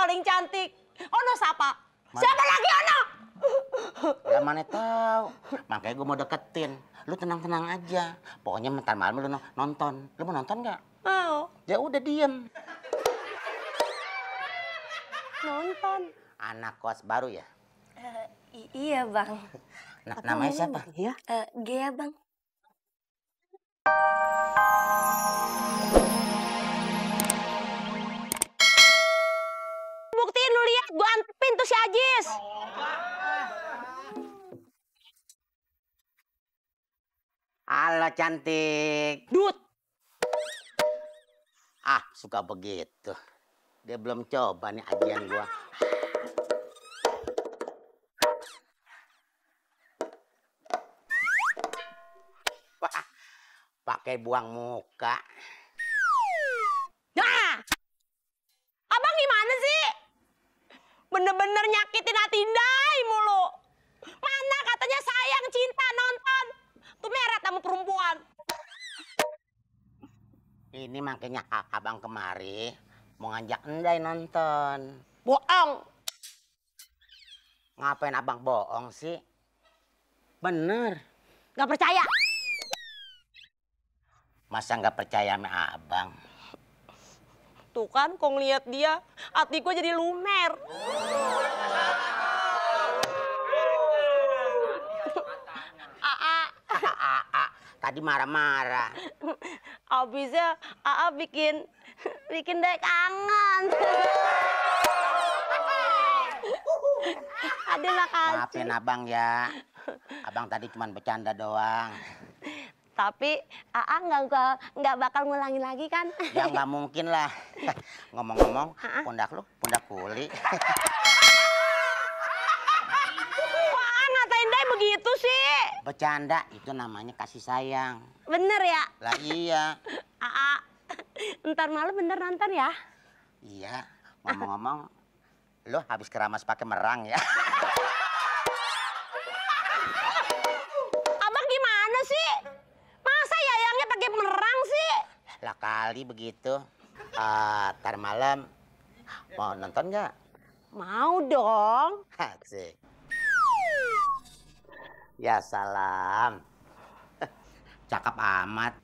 paling cantik. Ono siapa? Siapa lagi Ono? Ya mana tahu. Makanya gue mau deketin. Lu tenang-tenang aja. Pokoknya bentar malam lu nonton. Lu mau nonton nggak? Mau. Ya udah diem. Nonton. Anak kos baru ya? Iya bang. Namanya siapa? Ya? Gea bang. Buktiin lu lihat, gua antepin tuh si Ajis. Halo cantik. Dut. Ah, suka begitu. Dia belum coba nih ajian gua. Wah, pakai buang muka. Nah, abang gimana sih? Bener-bener nyakitin hati Ndai mulu. Mana katanya sayang, cinta, nonton. Tuh meret sama perempuan. Ini makanya abang kemari mau ngajak Ndai nonton. Bohong. Ngapain abang bohong sih? Bener. Gak percaya. Masa nggak percaya sama abang? Tuh kan, kok ngeliat dia, hati gue jadi lumer. Tadi marah-marah. Abisnya bikin Ndai kangen. Aduh makasih. Maafin abang ya. Abang tadi cuma bercanda doang. Tapi nggak bakal ngulangin lagi kan? Ya nggak mungkin lah. Ngomong-ngomong, pundak lu pundak kuli. Wah, ngatain Ndai begitu sih? Bercanda, itu namanya kasih sayang. Bener ya? Lah iya. Ntar malam bener nonton ya? Iya. Ngomong-ngomong, lu habis keramas pakai merang ya? Abang gimana sih? Masa yayangnya pakai merang sih? Lah kali begitu. Ntar malam mau nonton nggak? Mau dong. Asik. Ya salam. Cakep amat.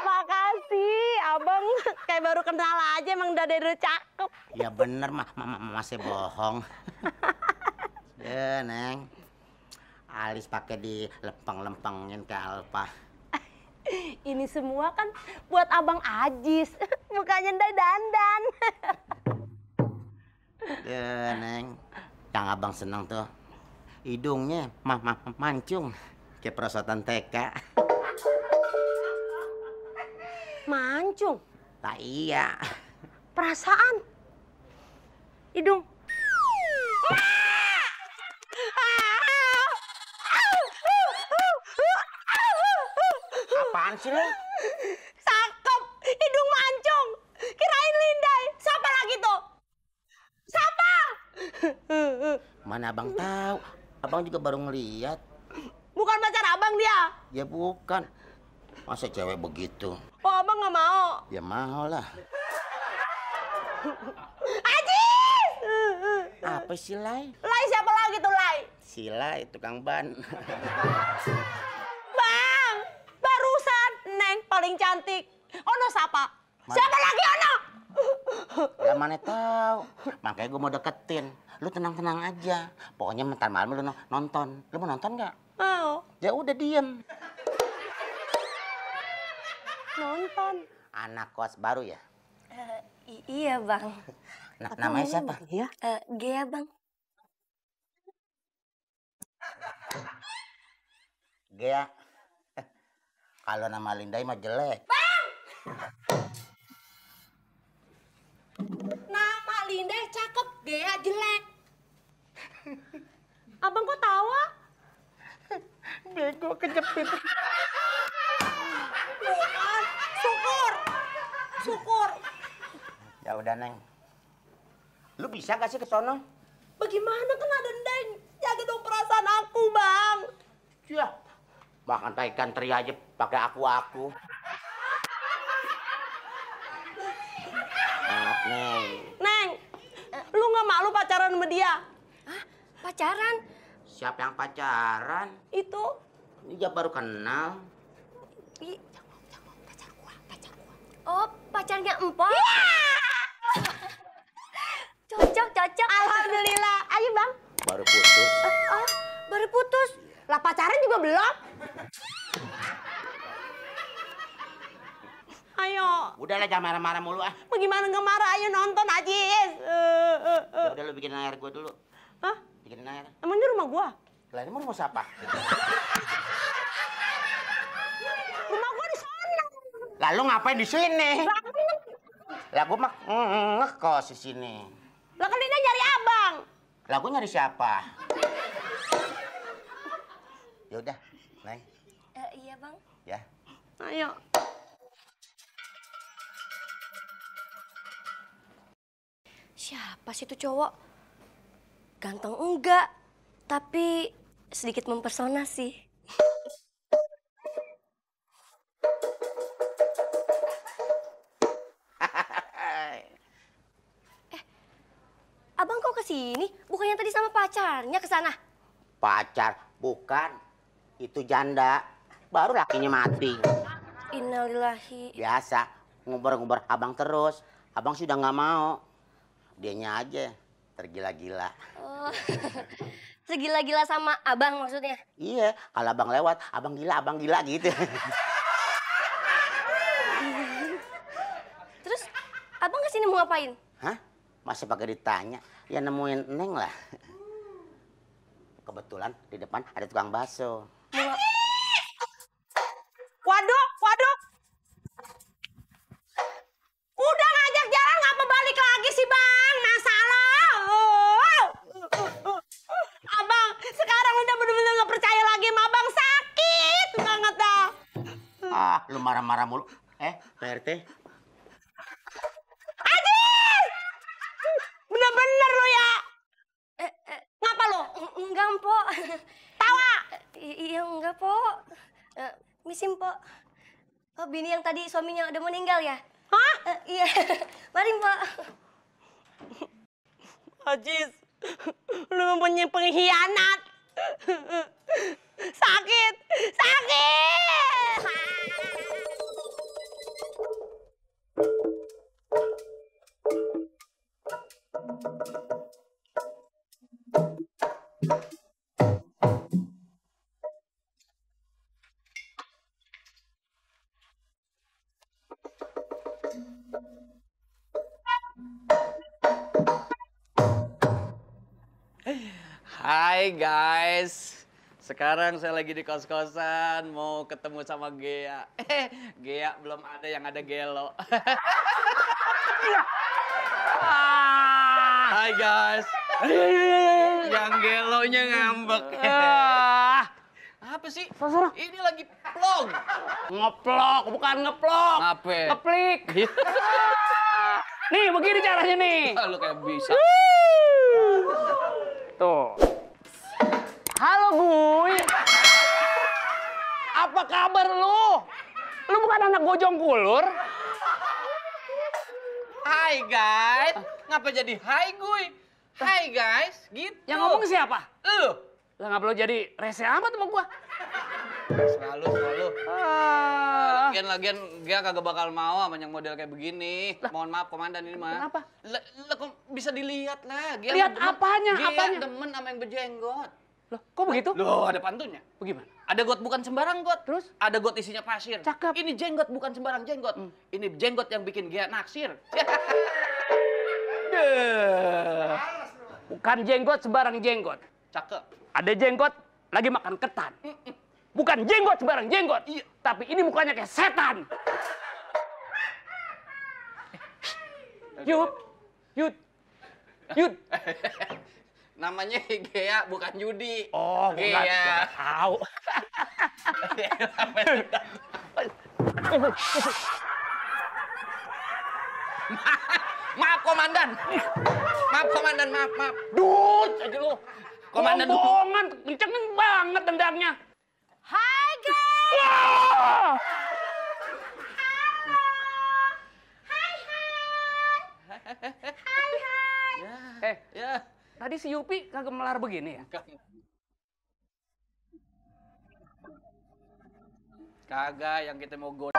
Makasih, abang kayak baru kenal aja emang udah dari cakep. Ya bener masih bohong. Ya Neng. Alis pakai dilempeng-lempengin ke Alfa. Ini semua kan buat abang Ajis, bukannya Ndai dandan. Ya Neng. Yang abang seneng tuh hidungnya mancung kayak perosotan TK. Mancung? Lah iya. Perasaan? Hidung? Apaan sih lu? Cakep, hidung mancung. Kirain Lindai. Siapa lagi tuh? Siapa? Mana abang tahu? Abang juga baru ngeliat. Bukan pacar abang dia? Ya bukan. Masa cewek begitu? Oh abang nggak mau? Ya mau lah. Ajis! Apa sih Lai? Lai siapa lagi tuh Lai? Si Lai tukang ban. Bang, barusan Neng paling cantik. Ono siapa? Siapa lagi Ono? Ya mana tahu. Makanya gue mau deketin. Lu tenang-tenang aja. Pokoknya bentar malam lu nonton. Lu mau nonton nggak? Mau. Ya udah diem. Nonton. Anak kos baru ya? Iya bang. Namanya siapa? Ya? Gea bang. Gea. Kalau nama Lindai mah jelek. Bang! Nama Lindai cakep, Gea jelek. Abang kok tawa? Bego kejepit. Bukan, syukur. Syukur. Ya udah Neng. Lu bisa gak sih ke sono? Bagaimana kan ada Ndai? Jaga dong perasaan aku, Bang. Ya. Makan ikan teri aja pakai aku. Neng. Neng, lu nggak malu pacaran sama dia? Hah? Pacaran? Siapa yang pacaran? Itu. Ini dia baru kenal. Pacar gua. Oh, pacarnya Empok? Iya! Cocok. Alhamdulillah. Ayo bang. Baru putus. Oh, baru putus. Lah pacaran juga belum. Ayo. Udahlah jangan marah-marah mulu ah. Bagaimana nggak marah? Ayo nonton Ajis. Ya udah lu bikin air gua dulu. Hah? Bikin air. Emang ini rumah gua? Lah ini mau siapa? Rumah gua di sana. Lalu ngapain di sini? Lah gua mah ngekos di sini. Lah kan dia nyari abang. Lah gua nyari siapa? Ya udah, Neng. Iya, Bang. Ya. Ayo. Siapa sih itu cowok? Ganteng enggak, tapi sedikit mempesona sih. Abang kok kesini? Bukannya tadi sama pacarnya ke sana? Pacar, bukan. Itu janda. Baru lakinya mati. Innalillahi. Biasa, ngubar-ngubar abang terus. Abang sudah nggak mau. Dianya aja tergila-gila. Oh, tergila-gila sama abang maksudnya? Iya, kalau abang lewat, abang gila gitu. Terus abang kesini mau ngapain? Hah? Masa pakai ditanya? Ya nemuin Neng lah. Kebetulan di depan ada tukang bakso. Waduh. Udah ngajak jalan ngapa balik lagi sih bang? Masalah. Abang, sekarang udah bener-bener nggak percaya lagi sama abang, sakit banget dah. Ah, lu marah-marah mulu. Pak RT. Ajis! Bener-bener lu ya. Ngapa lu? Enggak, Mpok. Tawa. Iya, enggak, Pok. Misi, Mpok. Oh, bini yang tadi suaminya udah meninggal ya? Hah? Iya. Mari, Mpok. Ajis, lu mempunyai pengkhianat. Sakit. Hai guys, sekarang saya lagi di kos-kosan mau ketemu sama Gea. Gea belum ada, yang ada Gelo. Hai guys, yang Gelonya ngambek. Apa sih? Ini lagi vlog. Ngeplok, bukan ngeplok. Ngape? Ngeplik. Nih, begini caranya nih. Lu kayak bisa. Tuh. Halo, Buy. Apa kabar lu? Lu bukan anak Gojong Kulur? Hai guys, ngapa jadi hai gue? Hai guys, gitu. Yang ngomong siapa? Lu. Lah nggak perlu jadi rese amat sama gua. Selalu. Lagian dia kagak bakal mau sama yang model kayak begini. Mohon maaf komandan ini mah. Kenapa? Lah kok bisa dilihat lah. Gia Lihat demen- apanya? Gia Apanya? demen sama yang berjenggot. Loh, kok begitu? Loh, ada pantunnya. Bagaimana? Ada got bukan sembarang got. Terus? Ada got isinya pasir. Cakep. Ini jenggot bukan sembarang jenggot. Ini jenggot yang bikin Gia naksir. Bukan jenggot sembarang jenggot. Cakep. Ada jenggot lagi makan ketan. Bukan jenggot sembarang jenggot. Iya. Tapi ini mukanya kayak setan. Yud. Namanya Gea bukan Yudi. Oh, gua Gea. nggak tahu. Maaf komandan. Maaf. Dut aja lu. Komandan dulu. Bohongan, kenceng banget tendangnya. Hai guys. Wah! Tadi si Yupi kagak melar begini ya? Kagak, yang kita mau go.